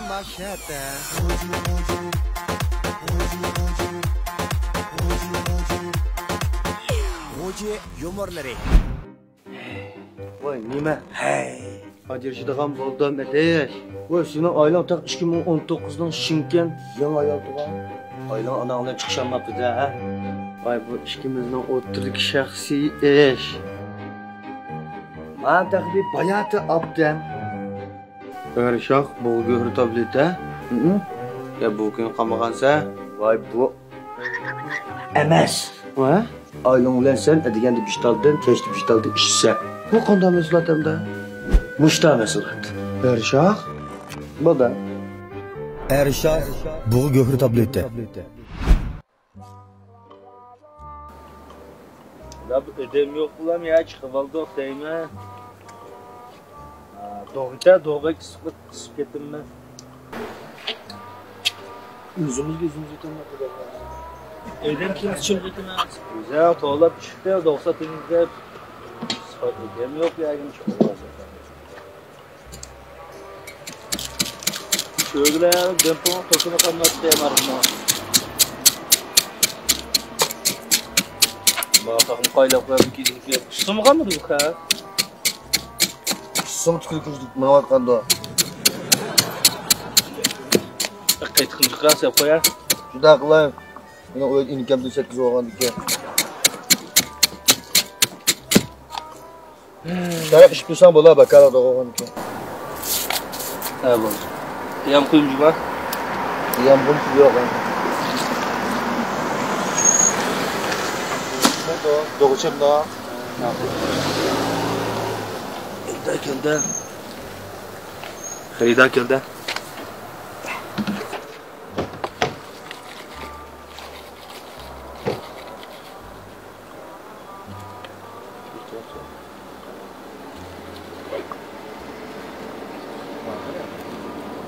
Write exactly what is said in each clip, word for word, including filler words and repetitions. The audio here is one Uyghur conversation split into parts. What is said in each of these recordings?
شەتە. غۇجى يۇمۇرلىرى. ۋاي، نېمە؟ ھەي، ئاجرىشىدىغان بولدۇم، ئىدىش. ۋاي، سېنىڭ ئائىلەڭ تېخى ئىككى مىڭ ئون توققۇزنىڭ شىمكەنت يېڭى ئايال تۇغان. ئائىلەڭ ئاناڭ بىلەن چىقىشالماپتۇ-دە، ھە؟ ۋاي، بۇ ئىككىمىزنىڭ ئوتتۇرىدىكى شەخسىي ئىش. مانا تېخى بىر باياتى ئاپتىم. ئەرشاخ، بۇ گۆھىرى تابلېتا. ھىم. يا، بۇ كۈنى قالمىغانسەن. ۋاي، بۇ ئەمەس. ۋە؟ ئايلىڭ بىلەن سەن ئەتىگەندە بىشتالدىن، كەچتە بىشتالدىن ئىچىسەن. بۇ قانداق مەھسۇلات ئەمدى؟ مۇشتا مەھسۇلات. ئەرشاخ. بولدى. ئەرشاخ، بۇ گۆھىرى تابلېتا. يا، بۇ ئادەم يوق بولام يا، چىقىۋالدۇق دەيمەن. ھا، دوغىچە، دوغا ئىسسىق، ئىسسىق كېتىممەن. ئۆزىمىزگە ئۆزىمىز يېتەلمەي قالدۇق. ئادەم كېلىپ چىقىپ كېتىمەن. ئۆزى توۋلاپ چىقتى، دوغا ساتىمىز دەپ. ئادەم يوق يا، چىقىۋالدۇق. شۆگىلەر دېمپىڭ توسۇنى قالماپتۇ مارىمنىڭ. ماقاقنى قايلاپ قويۇپ كېلىپ كېلىپ. ئۇسسىمىغانمىدى بۇ خەق؟ ئۇسسىمۇ تۈكۈل كۆزۈپ مېڭىۋاتقاندۇ. قېتىقنى جىقراق سېلىپ قويا. شۇنداق قىلاي. مېنىڭ ئۆيدە ئىنكامدىن سەككىز بولغاندىكىن. شۇنداق ئىچىپ تۇرساڭ بولا، بەكار بولغاندىكىن. ھە، بولدى. قىيام قۇيۇمچۇ بار؟ قىيام قۇيۇمچۇ يوق. دوغىچەمدا. كەلدى، كەلدى. خېرىدار كەلدى.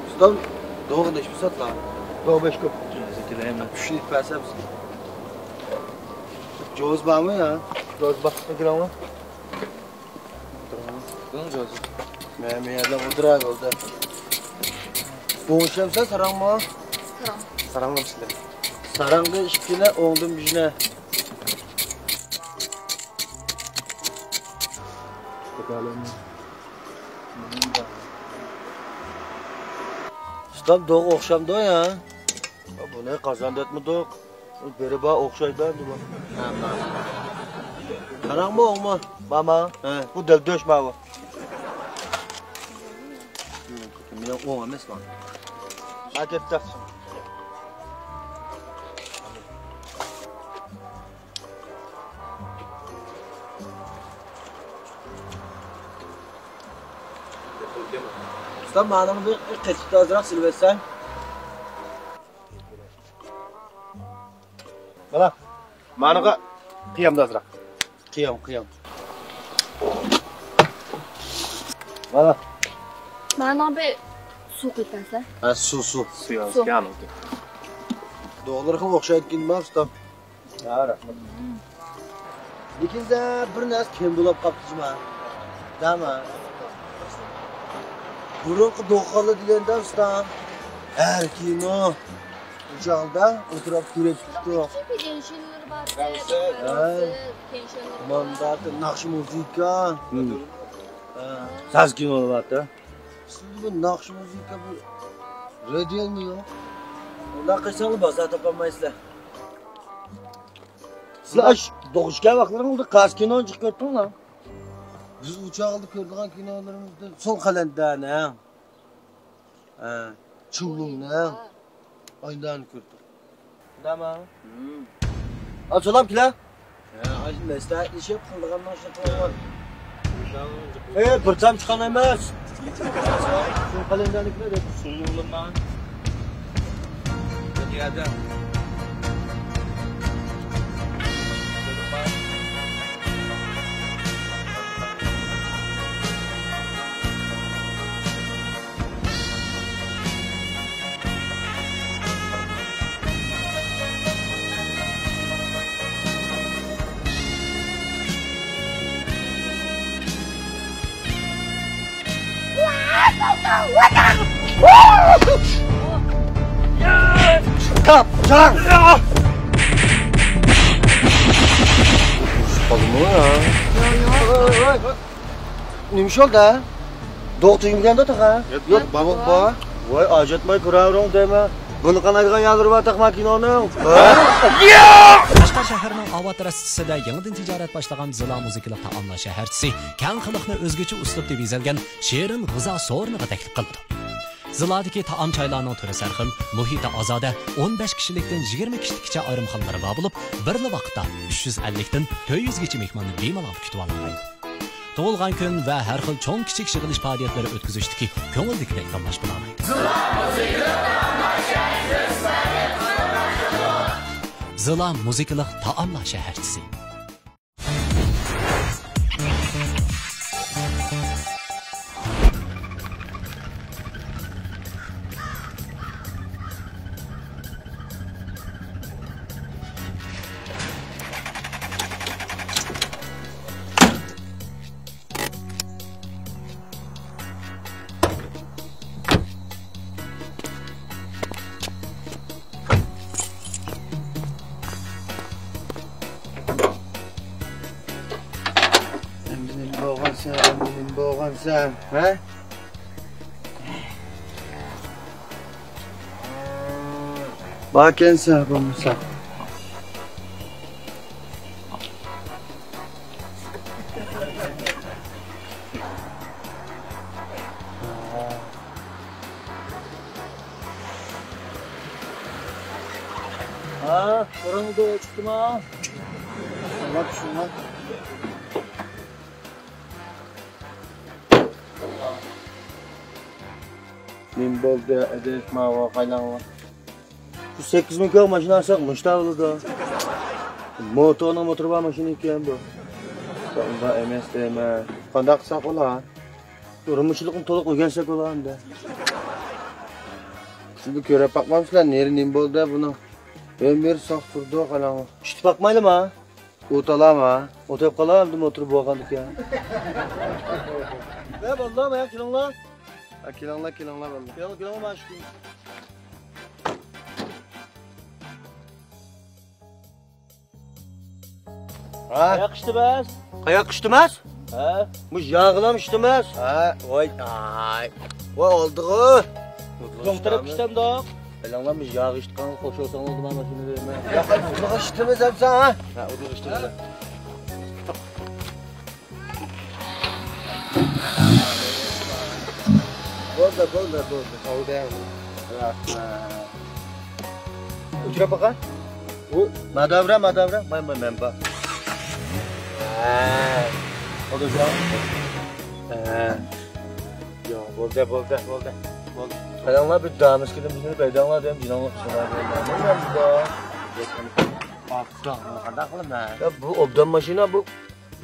ئۇستام، دوغا نەچچە سوتلا؟ دوغا بەش كوپ. كۈچلۈك بەرسە بىزگە. جوز بارمۇ يا؟ جوز بار. كىرەڭمۇ؟ مەن مەن يەردە ئولتۇراي بولدى. ئوڭشامسەن ساراڭمۇ؟ ساراڭ. ساراڭ بولسىلە. ساراڭغا ئىككىنى، ئوڭدىن بىرنى. ئۇستام دوغا ئوخشامدۇ يا؟ بۇنى قازانداتمىدۇق. بىرى بار ئوخشايدۇ ئەمدى بۇ. قاراڭمۇ ئوڭمۇ؟ ماما. ھە. بۇ دەل دۆش ماۋۇ. مېنىڭ ئوڭ ئەمەس ماڭا. ھە، كەتتى. ئۇستام، مانىڭ بىر قېتىقتا ئازراق سېلىۋەتسەڭ. مانا، مانىغا قىيامدا ئازراق. قىيام، قىيام. مانا. مانىڭ بىر سۇ قۇيۇپ بەرسە. ھە، سۇ، سۇ. سۇ يا، سۇ. دوغىلىرى خېلى ئوخشايدىكەن، نېمە، ئۇستام؟ ھە، رەھمەت. لېكىن سەن بىر نەرسە كەم بولاپ قاپتۇ جۇما. دەمە. بۇرۇنقى دوغىخانلار دېگەندە ئۇستام، ھەر كىنو ئوچاقلىدا ئولتۇرۇپ كۆرۈپ چىقتۇق. ھە. ماندا ناخشا مۇزىكا. ھە. ساز كىنولار بار. سىزدە بۇ ناخشا مۇزىكا، بۇ رادىيونىمۇ يوق. ئۇنداق قىلساڭلار بازار تاپالمايسىلەر. سىلەر ئاش دوغۇشكەن ۋاقىتلىرىڭىزدا قايسى كىنونى جىق كۆردۈڭلار؟ بىز ئۇ چاغدا كۆرىدىغان كىنولىرىمىزدىن سول قەلەندەرنىڭ، ھە، چۇڭلۇڭنىڭ، ئايدانى كۆردۇق. داما. ئا، سولام كېلە. ھە، ئاشۇ مەسلىھەتلىشىپ قىلىدىغاننىڭ ئىشىنى قىلىۋال. ئى، بىر تام چىققان ئەمەس. شۇ قەلەندەرنىڭكىنى دەپ. سۇيۇڭلىما. بىر يەردە. تاپ، جاڭ! قالدىمۇ يا؟ نېمە ئىش بولدى؟ دوغ تۈگمىگەندە تېخى. يوق، بابۇق بار. ۋاي، ئاجاتماي كۆرەۋېرىڭ دەيمەن. بۇنى قانايدىغان يەرلىرى بار تېخى ماكىنانىڭ. قەشقەر شەھىرىنىڭ ئاۋات راستىسىدا يېڭىدىن تىجارەت باشلىغان زىلا مۇزىكىلىق تائاملار شەھەرچىسى كەڭ خەلقنى ئۆزگىچە ئۇسلۇبتا بېزەلگەن شېرىن غىزا سورۇنىغا تەكلىپ قىلىدۇ. زىلادىكى تائام-چايلارنىڭ تۈرى سەرخىل، مۇھىتى ئازادە، ئون بەش كىشىلىكتىن يىگىرمە كىشىلىككىچە ئايرىمخانىلىرى بار بولۇپ، بىرلا ۋاقىتتا ئۈچ يۈز ئەللىكتىن تۆت يۈزگىچە مېھماننى بىمالال كۈتۈۋالالايدۇ. تۇغۇلغان كۈن ۋە ھەر خىل چوڭ-كىچىك يىغىلىش پائالىيەتلىرى ئۆتكۈزۈشتىكى كۆڭۈلدىكىدەك داملاشما ئالالايدۇ. زىلا مۇزىكىلىق تائاملار شەھەرچىسى. ئەمدى نېمە بولغانسەن، ئەمدى نېمە بولغانسەن، ھە؟ باركەنسەن بولمىسا. ھا، بۇرۇڭدۇ چىقتىما؟ شۇڭا، شۇڭا. نېمە بولدى، ئەدەش، ماۋۇ قايلاڭلار؟ بۇ سەككىز مىڭ كوي ماشىنا ئالساق مۇشتا بولىدۇ. موتورنىڭ موتورى بار ماشىنا ئىكەن بۇ. ئۇنداق ئەمەس دەيمەن. قانداق قىلساق بولا؟ رېمونتچىلىقنى تولۇق ئۆگەنسەك بولا ئەمدى. سىز بىر كۆرۈپ باقمامسىلەر، نېرى نېمە بولدى بۇنىڭ؟ ئۆمۈر ساق تۇرىدۇ، قاراڭ. ئىشتە باقمايلىما؟ ئۇتالاما؟ ئوتۇرۇپ قالا ئەمدى موتور بولغاندىكىن. ئە، بالىلار، ماياق كېلىڭلار. ھە، كېلىڭلار، كېلىڭلار، بالىلار. كېلىڭ، كېلىڭلار، مانا شۇ. ھە؟ قاياق ئىشتىمەس؟ قاياق ئىشتىمەس؟ ھە؟ مۇش ياغلام ئىشتىمەس؟ ھە، ۋاي، ئاي. ۋاي، ئالدىغۇ. دوڭ تەرەپ ئىشتەمدۇق. بىلىڭلار، مۇش ياغ ئىشتىغان قوشۇلساڭلار، مانا شۇنى بېرىمەن. ياق، ئۇدۇغا ئىشتىمىز ھەمسە، ھە؟ ھە، ئۇدۇغا ئىشتىمىز. بولدى، بولدى، بولدى. بولدى. رەھمەت. ئۇچراپ باقا. ئۇ ماداۋرا، ماداۋرا. ماي، ماي، مەن بار. ھە. بولدى، شۇ. ھە. ياق، بولدى، بولدى، بولدى. بولدى. قاراڭلار، بىر دامىسكىدىن بىزنى بەيداڭلار دېگەن جىناڭلىق قىلغان. مەن بار. قانداق قىلىمەن؟ يا، بۇ ئوبدان ماشىنا بۇ.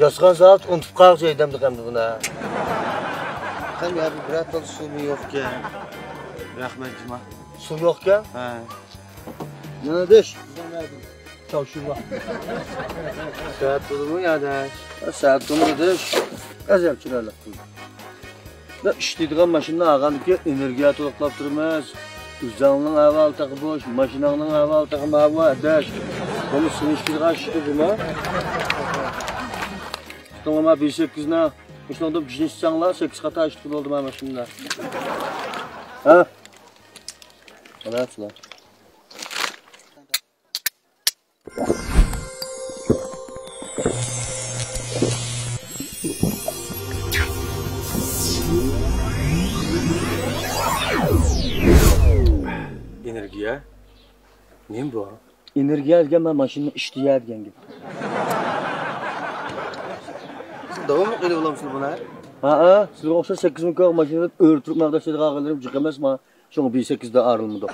ياسىغان سائەت ئۇنتۇپ قالغۇچە ھەيدەمدۇق ئەمدى بۇنى. قان يا، بىر بىرەر تال سۇمۇ يوقكەن. رەھمەت جۇما. سۇ يوقكەن؟ ھە. يەنە دېش. چاۋشۇ بار. سائەت تۇردىمۇ يا دەش؟ سائەت تۇردى دېش. ئەجەب چىرايلىق قىلدى. بىز ئىشلەيدىغان ماشىنىنى ئالغاندىكىن ئېنېرگىيە تولۇقلاپ تۇرىمىز. ئۆزۈڭنىڭ ئەھۋالى تېخى بوش، ماشىناڭنىڭ ئەھۋالى تېخى ماۋۇ، ئاداش. بۇنى سېلىشتۇرغان ئىشتە جۇما. تۇتۇڭلار بى سەككىزنى، مۇشۇنىڭدىن بىشنى ئىچسەڭلار، سەككىز قاتا ئىشتە بولدى مانا ماشىنىدا. ھە؟ خالاس. ئېنېرگىيە؟ نېمە بۇ؟ ئېنېرگىيە دېگەن مانا ماشىنىنىڭ ئىشتىيە دېگەن گەپ. داۋاملىق ئېلىۋالامسىلەر بۇنى؟ ھەئە، سىلەرگە ئوخشاش سەككىز مىڭ كوي ماشىنا ئېلىپ ئۆرە تۇرۇپ ماڭداش دەيدىغان ئاغىلىرىم جىق ئەمەسما. شۇڭا بى سەككىزدە ئايرىلمىدۇق.